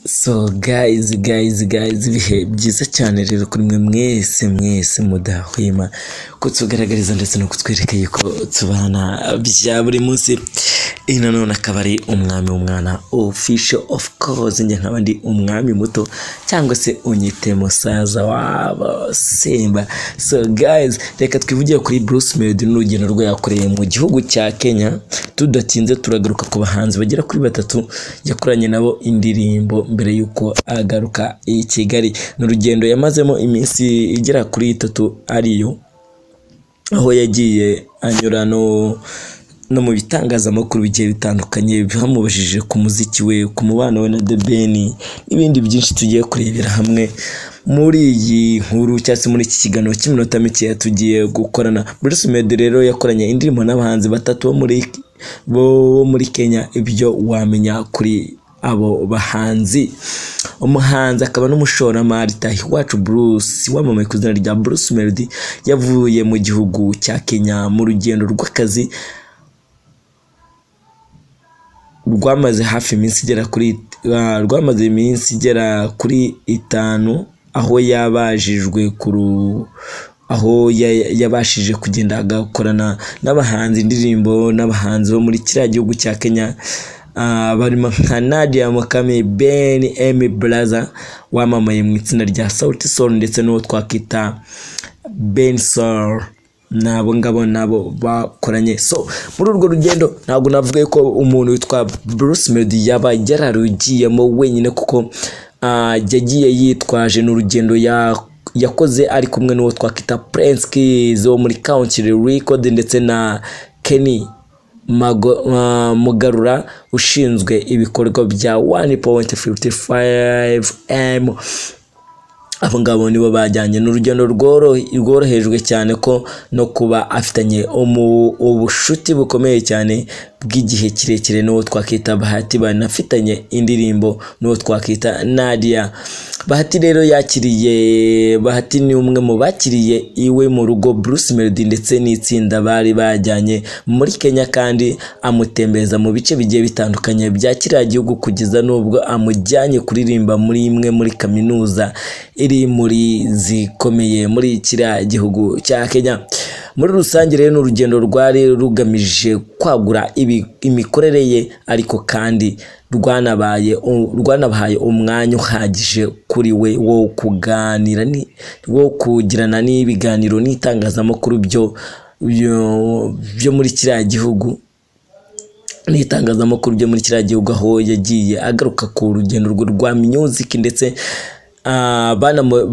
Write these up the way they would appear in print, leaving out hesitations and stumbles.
So guys, guys, guys, ibihe byiza cyane rero kuri mwe mwese mwese mudahwema kutugaragariza ndetse no kutwereka yuko tubana bya buri munsi. Iyi nanone akaba ari Umwami w'Umwana Official, of course njye nkaba ndi umwami muto cyangwa se unyite musaza wabo Simba. So guys, reka twivugire kuri Bruce Melody n'urugendo rwe yakoreye mu gihugu cya Kenya. Tudatinze turagaruka ku bahanzi bagera kuri batatu yakoranye nabo indirimbo mbere y'uko agaruka i Kigali. Ni urugendo yamazemo iminsi igera kuri 3, ariyo aho yagiye anyura no mu bitangazamakuru bigiye bitandukanye, bamubajije ku muziki we, ku mubano we na The Ben n'ibindi byinshi tugiye kurebera hamwe muri iyi nkuru cyangwa se muri iki kiganiro cy'iminota mikeya tugiye gukorana. Bruce Melody rero yakoranye indirimbo n'abahanzi batatu bo muri Kenya. Ibyo wamenya kuri abo bahanzi: umuhanzi akaba n'umushoramari Itahiwacu Bruce wamamaye ku izina rya Bruce Melody yavuye mu gihugu cya Kenya mu rugendo rw'akazi rwamaze iminsi igera kuri 5, aho yabajijwe kuru aho yabashije kugenda agakorana n'abahanzi indirimbo n'abahanzi bo muri kiriya gihugu cya Kenya, barimo nka Nadia Mukami, Ben M Brother wamamaye mu itsinda rya Sauti Sol, ndetse n'uwo twakita Ben Sol. Nabo ngabo nabo bakoranye. So muri urwo rugendo ntabwo navuga ko umuntu witwa Bruce Melody yaba yararugiyemo wenyine, kuko yagiye yitwaje n'urugendo yakoze ari kumwe n'uwo twakwita Prince Kiiiz wo muri Country Record ndetse na Kenny Mugarura ushinzwe ibikorwa bya 1.55 M. Abo ngabo nibo bajyanye n'urugendo rworohejwe cyane ko no kuba afitanye ubushuti bukomeye cyane bw'igihe kirekire n'uwo twakita Bahati, banafitanye indirimbo n'uwo twakita Nadia. Bahati rero yakiriye, Bahati ni umwe mu bakiriye iwe mu rugo Bruce Melody ndetse n'itsinda bari bajyanye muri Kenya, kandi amutembereza mu bice bigiye bitandukanye bya kiriya gihugu, kugeza n'ubwo amujyanye kuririmba muri imwe muri kaminuza iri muri zikomeye muri kiriya gihugu cya Kenya. Muri rusange rero ni urugendo rwari rugamije kwagura imikorere ye, ariko kandi rwanabahaye umwanya uhagije kuri we wo kuganira wo kugirana n'ibiganiro n'itangazamakuru byo muri kiriya gihugu n'itangazamakuru byo muri kiriya gihugu, aho yagiye agaruka ku rugendo rwe rwa music, ndetse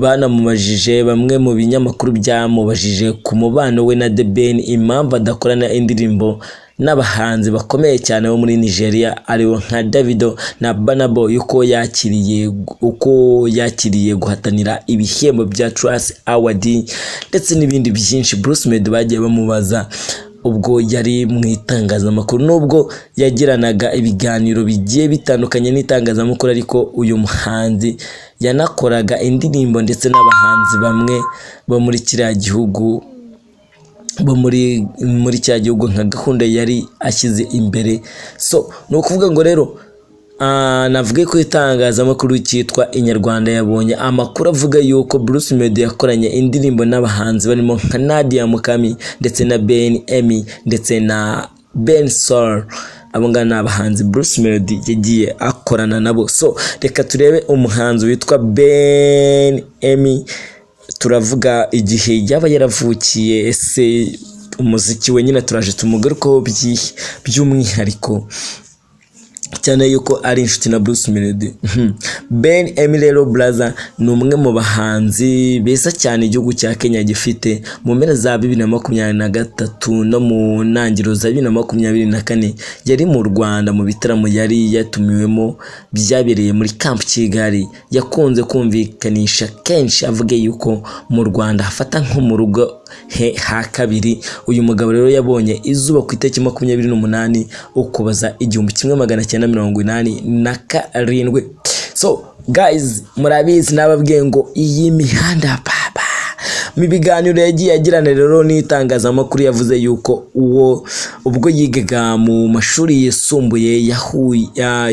banamubajije, bamwe mu binyamakuru byamubajije ku mubano we na The Ben, impamvu adakorana indirimbo n'abahanzi bakomeye cyane bo muri Nigeria aribo nka Davido na Burna Boy, uko yakiriye guhatanira ibihembo bya Trace Award ndetse n'ibindi byinshi Bruce Melody bagiye bamubaza ubwo yari mu itangazamakuru. Nubwo yagiranaga ibiganiro bigiye bitandukanye n'itangazamakuru, ariko uyu muhanzi yanakoraga indirimbo ndetse n'abahanzi bamwe bo muri kiriya gihugu, bo muri cya gihugu, nka gahunda yari ashyize imbere. So ni ukuvuga ngo rero navuge ko itangazamakuru cyitwa Inyarwanda yabonye amakuru avuga yuko Bruce Melody yakoranye indirimbo n'abahanzi barimo nka Nadia Mukami ndetse na Ben Emmy ndetse na Ben Sol. Abo ngabo ni abahanzi Bruce Melody yagiye akorana nabo. So reka turebe umuhanzi witwa Ben Emmy. Turavuga igihe yaba yaravukiye, ese umuziki we nyine turaje tumugarukaho by'umwihariko, cyane yuko ari inshuti na Bruce Melody. Ben Emmy rero Brother ni umwe mu bahanzi beza cyane igihugu cya Kenya gifite. Mu mpera za 2023 no mu ntangiriro za 2024 yari mu Rwanda mu bitaramo yari yatumiwemo byabereye muri Camp Kigali. Yakunze kumvikanisha kenshi avuga yuko mu Rwanda hafata nko mu rugo he ha kabiri. Uyu mugabo rero yabonye izuba ku itariki 28 Ukuboza 1987. So guys, murabizi nababwiye ngo iyi mihanda papa. Mu biganiro yagiye agirana rero n'itangazamakuru, yavuze yuko uwo ubwo yigaga mu mashuri yisumbuye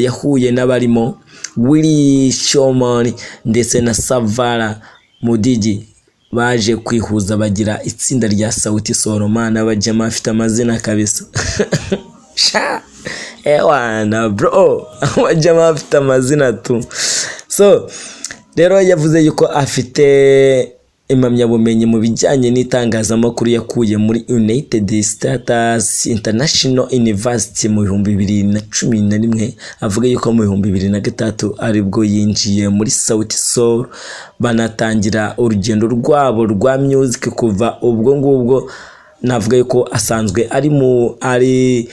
yahuye n'abarimo Willy Shomon ndetse na Savara Mudigi baje kwihuza bagira itsinda rya Sauti Sol. Mana, abajama afite amazina kabisa. Sha ewana bro, abajama bafite amazina tu. So rero yavuze yuko afite impamyabumenyi mu bijyanye n'itangazamakuru yakuye muri United States International University mu 2011. Avuga yuko mu 2003 aribwo yinjiye muri Sauti Sol, banatangira urugendo rwabo rwa music. Kuva ubwo ngubwo navuga yuko asanzwe ari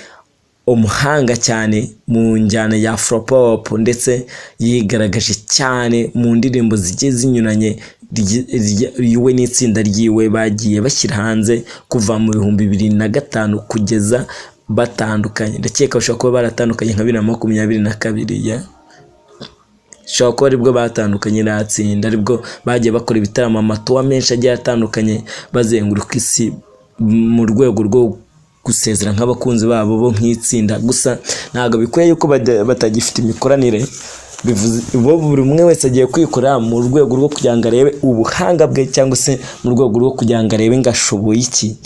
umuhanga cyane mu njyana ya afropop, ndetse yigaragaje cyane mu ndirimbo zigiye zinyuranye we n'itsinda ryiwe bagiye bashyira hanze kuva mu 2005 kugeza batandukanye. Ndakeka bashobora kuba baratandukanye nka 2022, ya bishobora kuba aribwo batandukanye n'atsinda, aribwo bagiye bakora ibitaramo, ama tour menshi agiye atandukanye, bazenguruka isi mu rwego rwo gusezera nk'abakunzi babo bo nk'itsinda. Gusa ntabwo bikwiye yuko batagifite imikoranire, bivuze bo buri umwe wese agiye kwikorera mu rwego rwo kugira ngo arebe ubuhanga bwe, cyangwa se mu rwego rwo kugira ngo arebe ngo ashoboye iki.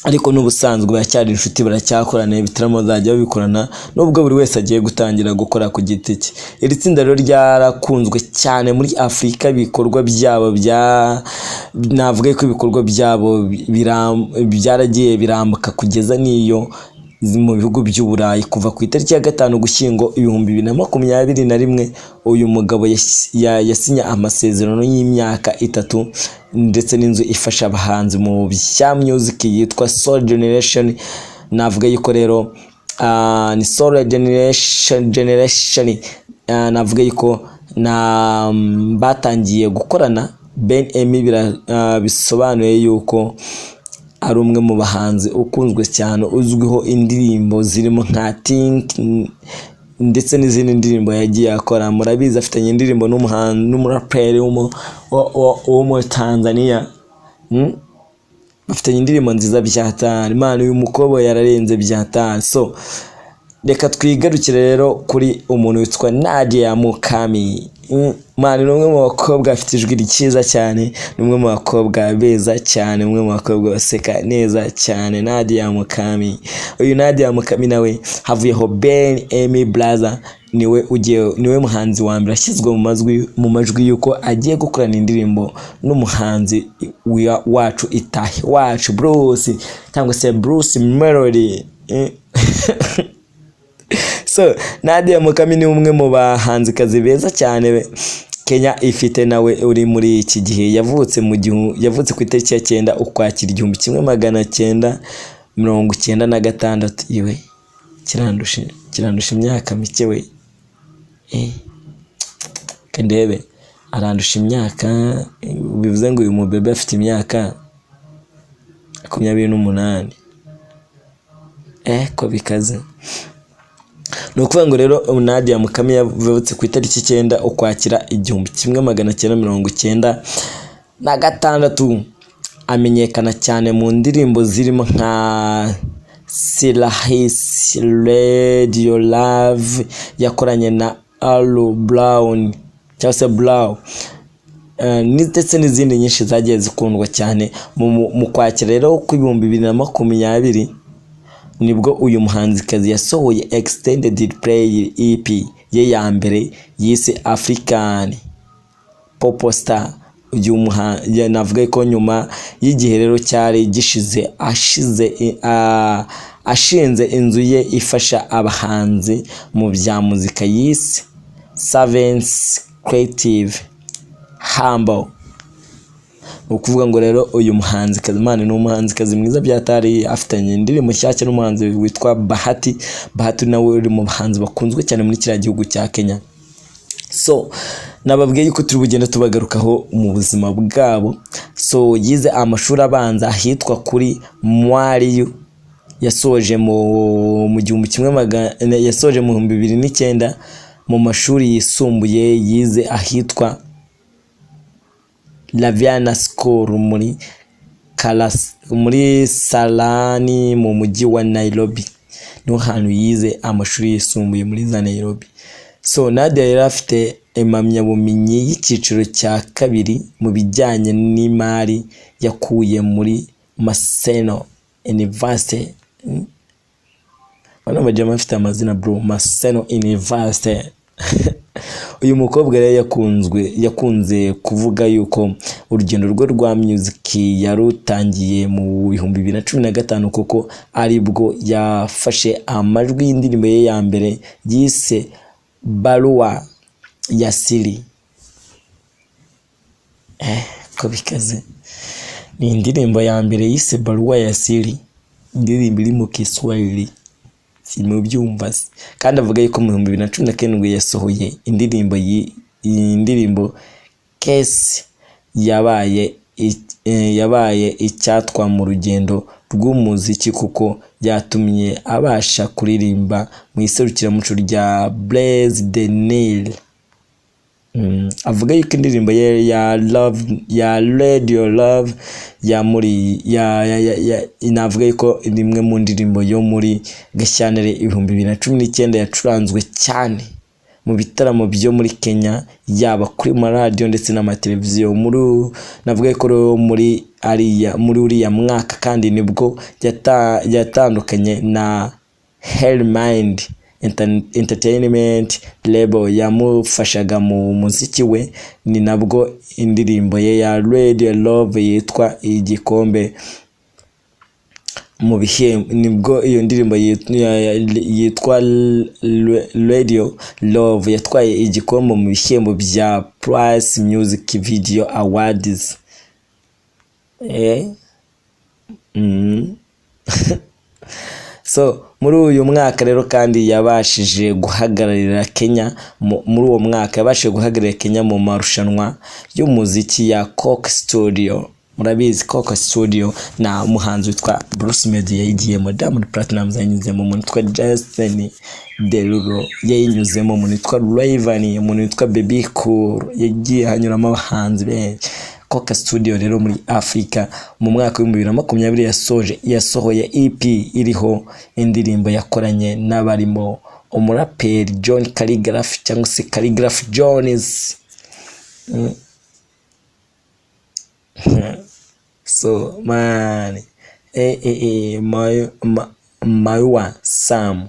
Ariko n'ubusanzwe baracyari inshuti, baracyakorana, ibitaramo bazajya babikorana nubwo buri wese agiye gutangira gukora ku giti cye. Iri tsinda rero ryarakunzwe cyane muri Afurika. Ibikorwa byabo bya navuga ko ibikorwa byabo byaragiye birambuka kugeza n'iyo mu bihugu by'Uburayi. Kuva ku itariki ya 5 Ugushyingo 2021, uyu mugabo yasinye amasezerano y'imyaka 3 ndetse n'inzu ifasha abahanzi mu bya music yitwa Sol Generation. Navuga yuko rero ni Sol Generation. Navuga yuko na batangiye gukorana Ben Emi. Bisobanuye yuko ari umwe mu bahanzi ukunzwe cyane, uzwiho indirimbo zirimo nka Think ndetse n'izindi ndirimbo yagiye akora. Murabizi, afitanye indirimbo n'umuhanzi n'umuraperi wo muri Tanzania. Bafitanye indirimbo nziza byatari. Imana, uyu mukobwa yararenze byatari. So reka twigarukire rero kuri umuntu witwa Nadia Mukami. Man, ni umwe mu bakobwa afite ijwi ryiza cyane, ni umwe mu bakobwa beza cyane, umwe mu bakobwa baseka neza cyane, Nadia Mukami. Uyu Nadia Mukami nawe havuyeho Ben Emi Blaza, niwe ugiye, niwe muhanzi wa mbere ashyizwe mu majwi yuko agiye gukorana indirimbo n'umuhanzi wacu itahi wacu Bruce, cyangwa se Bruce Melody. So Nadia Mukami ni umwe mu bahanzikazi beza cyane Kenya ifite, nawe uri muri iki gihe. Yavutse ku itariki ya 9 Ukwakira 1996. Iwe kirandusha imyaka mike we. Ndebe, arandusha imyaka, bivuze ngo uyu mubebe afite imyaka 28. Ko bikaze. Ni ukuvuga ngo rero Nadia Mukami yavutse ku itariki 9 Ukwakira 1996, amenyekana cyane mu ndirimbo zirimo nka Sirahisi, Radio Love yakoranye na Alu Brown cyangwa se Brown, ndetse n'izindi nyinshi zagiye zikundwa cyane. Mu kwakira rero kw'ibihumbi 2020 nibwo uyu muhanzikazi yasohoye extended play, EP ye ya mbere yise African Pop Star. Uyu navuga ko nyuma y'igihe rero cyari gishize ashinze inzu ye ifasha abahanzi mu bya muzika yise Savance Creative Humble. Ni ukuvuga ngo rero uyu muhanzikazi, Imana, ni umuhanzikazi mwiza byatari. Afitanye indirimbo nshyashya n'umuhanzi witwa Bahati. Bahati nawe uri mu bahanzi bakunzwe cyane muri kiriya gihugu cya Kenya. So nababwiye yuko turi bugende tubagarukaho mu buzima bwabo. So yize amashuri abanza ahitwa kuri Mwariyu, yasoje mu gihumbi kimwe magana yasoje mu 2009. Mu mashuri yisumbuye yize ahitwa Laviana School muri Salani mu mujyi wa Nairobi. Niho hantu yize amashuri yisumbuye, muri za Nairobi. So So Nadia yari afite impamyabumenyi y'icyiciro cya kabiri mu bijyanye n'imari yakuye muri Maseno University. Bano bajya bafite amazina, bro. Maseno University. Uyu mukobwa rero yakunze kuvuga yuko urugendo rwe rwa music yarutangiye mu 2015, kuko aribwo yafashe amajwi y'indirimbo ye ya mbere yise "Barua ya Siri". Ko bikaze, ni indirimbo ya mbere yise "Barua ya Siri", indirimbo iri mu Kiswahili, simubyumva se. Kandi avuga yuko mu 2017 yasohoye indirimbo iyi ndirimbo "Kesi", yabaye icyatwa mu rugendo rw'umuziki, kuko yatumye abasha kuririmba mu iserukiramuco rya Blaze the Nile. Avuga yuko indirimbo ye ya Love, ya Radio Love, ya muri ya, ya, ya, ya navuga yuko ni imwe mu ndirimbo yo muri Gashyantare 2019 yacuranzwe cyane mu bitaramo byo muri Kenya, yaba kuri maradiyo ndetse n'amateleviziyo. Muri navuga ko rero muri uriya mwaka kandi nibwo yatandukanye na Hellmind Entertainment label yamufashaga mu muziki we. Ni nabwo indirimbo ye ya Radio Love yitwa igikombe mu bihembo, nibwo iyo ndirimbo yitwa Radio Love yatwaye igikombe mu bihembo bya Plus Music Video Awards. So muri uyu mwaka rero kandi yabashije guhagararira Kenya muri uwo mwaka yabashije guhagararira Kenya mu marushanwa y'umuziki ya Coke Studio. Murabizi, Coke Studio na umuhanzi witwa Bruce Melody yayigiyemo, Diamond Platnumz yanyuzemo, umuntu witwa Jason Derulo yayinyuzemo, umuntu witwa Rayvanny, umuntu witwa Bebe Cool, yagiye hanyuramo abahanzi benshi. Coke Studio rero muri Afurika mu mwaka wa 2020 yasohoye EP iriho indirimbo yakoranye n'abarimo umuraperi John Khaligraph cyangwa se Khaligraph Jones. So man, Maua Sam,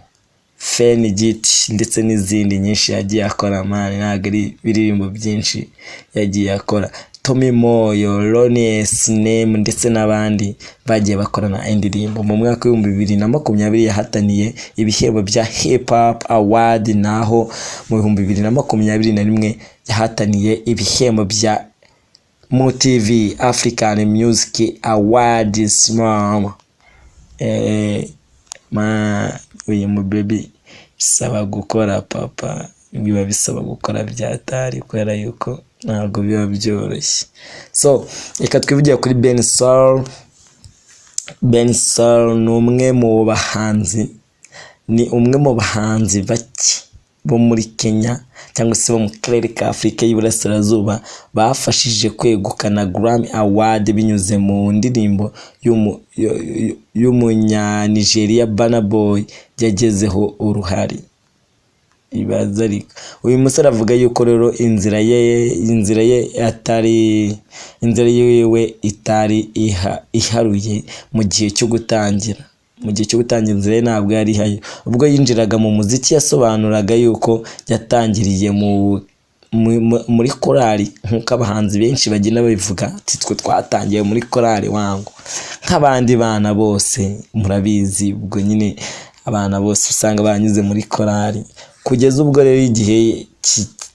Fenigit ndetse n'izindi nyinshi yagiye akora, man, ntabwo ari ibiririmbo byinshi yagiye akora. Tommy Moyo, Lonies Name ndetse n'abandi bagiye bakorana indirimbo. Mu mwaka wa 2020 yahataniye ibihembo bya Hip Hop Award, naho mu 2021 yahataniye ibihembo bya MTV African Music Awards. Mama, ma uyu mu baby bisaba gukora, papa, biba bisaba gukora byatari, kubera yuko ntabwo biba byoroshye. So reka twivugire kuri Ben Soul. Ben Soul ni umwe mu bahanzi bake bo muri Kenya cyangwa se bo mu karere ka Afurika y'Iburasirazuba bafashije kwegukana Grammy Award binyuze mu ndirimbo y'Umunyanigeriya Burna Boy yagezeho uruhare. Ibaza ariko, uyu musore avuga yuko rero inzira ye atari inzira yiwe itari iharuye mu gihe cyo gutangira. Mu gihe cyo gutangira, inzira ye ntabwo yari ihaye. Ubwo yinjiraga mu muziki, yasobanuraga yuko yatangiriye muri korali, nk'uko abahanzi benshi bagenda babivuga ati: "Twe twatangiye muri korali wangu nk'abandi bana bose." Murabizi, ubwo nyine abana bose usanga banyuze muri korali, kugeza ubwo rero igihe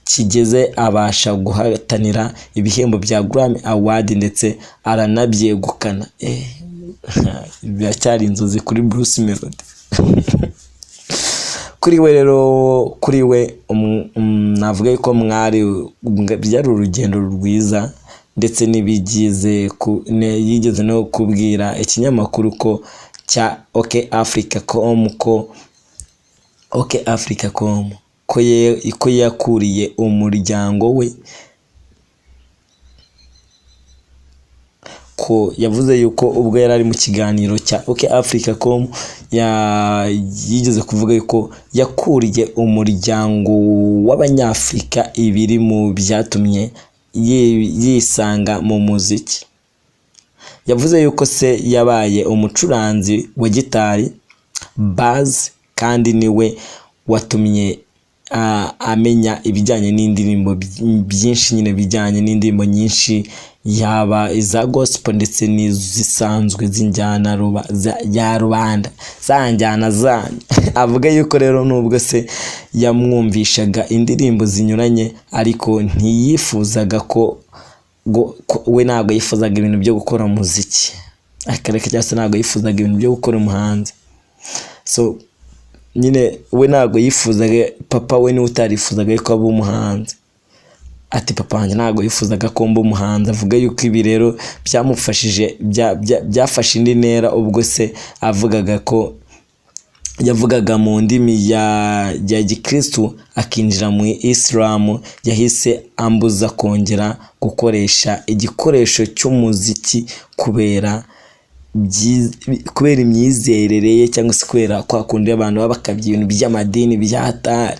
kigeze abasha guhatanira ibihembo bya Grammy Award ndetse aranabyegukana. Biracyari inzozi kuri Bruce Melody. Kuri we rero, kuri we navuga yuko byari urugendo rwiza, ndetse n'ibigize yigeze no kubwira ikinyamakuru ko cya OK Africa com ko OK Africa com ko yakuriye umuryango we. yuko yavuze yuko ubwo yari ari mu kiganiro cya OK Africa com, yigeze kuvuga yuko yakuriye umuryango w'Abanyafurika, ibiri mu byatumye yisanga mu muziki. Yavuze yuko se yabaye umucuranzi wa gitari bass, kandi niwe watumye amenya ibijyanye n'indirimbo byinshi nyine, bijyanye n'indirimbo nyinshi, yaba iza gospel ndetse n'izisanzwe z'injyana ya rubanda, za njyana zanyu. Avuga yuko rero nubwo se yamwumvishaga indirimbo zinyuranye, ariko ntiyifuzaga ko we ntabwo yifuzaga ibintu byo gukora umuziki akareka, cyangwa se ntabwo yifuzaga ibintu byo gukora umuhanzi. So nyine we ntabwo yifuzaga, papa we niwe utarifuzaga yuko aba umuhanzi. Ati: "Papa wanjye ntabwo yifuzaga ko mba umuhanzi." Avuga yuko ibi rero byamufashije, byafashe indi ntera ubwo se avugaga ko yavugaga mu ndimi ya gikristu akinjira mu Isilamu. Yahise ambuza kongera gukoresha igikoresho cy'umuziki kubera imyizerere ye, cyangwa se kubera kwa kundi abantu baba bakabya ibintu by'amadini bya hatari.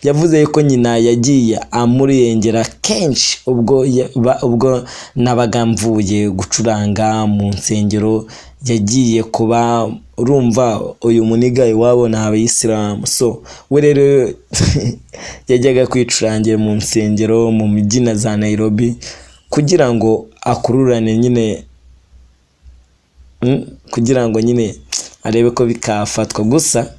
Yavuze yuko nyina yagiye amurengera kenshi ubwo nabaga mvuye gucuranga mu nsengero. Yagiye kuba, urumva uyu muniga iwabo ni Abayisilamu, so we rero yajyaga kwicurangira mu nsengero mu mijyi na za Nairobi kugira ngo akururane nyine, kugira ngo nyine arebe ko bikafatwa. Gusa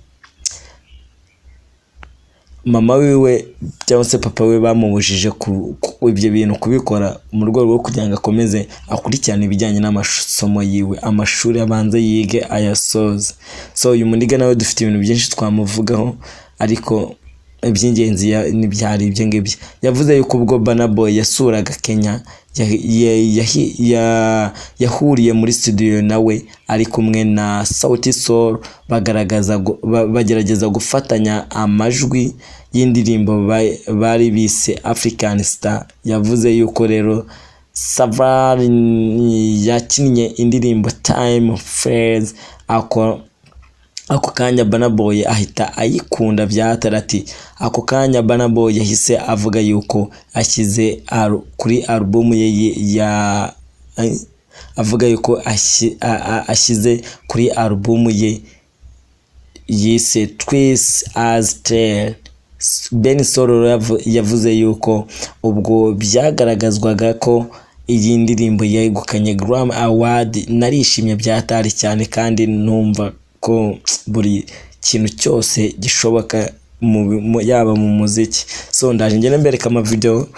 mama wiwe cyangwa se papa we bamubujije ibyo bintu kubikora, mu rwego rwo kugira ngo akomeze akurikirane ibijyanye n'amasomo yiwe, amashuri abanza yige ayasoze. So uyu muniga nawe dufite ibintu byinshi twamuvugaho, ariko iby'ingenzi ntibyari ibyo ngibyo. Yavuze yuko ubwo Burna Boy yasuraga Kenya, yahuriye muri studio nawe ari kumwe na Sauti Sol, bagerageza gufatanya amajwi y'indirimbo bari bise African Star. Yavuze yuko rero Savary yakinnye indirimbo Time Flies, ako kanya Burna Boy ahita ayikunda bya. Ati ako kanya Burna Boy yahise avuga yuko ashyize kuri alubumu ye ya avuga yuko ashyize kuri alubumu ye yise Twist as Tale. Benny Sol yavuze yuko ubwo byagaragazwaga ko iyi ndirimbo yegukanye Grammy Award, narishimye byatari cyane, kandi numva ko buri kintu cyose gishoboka yaba mu muziki. So ndaje ngende mbereka amavideo.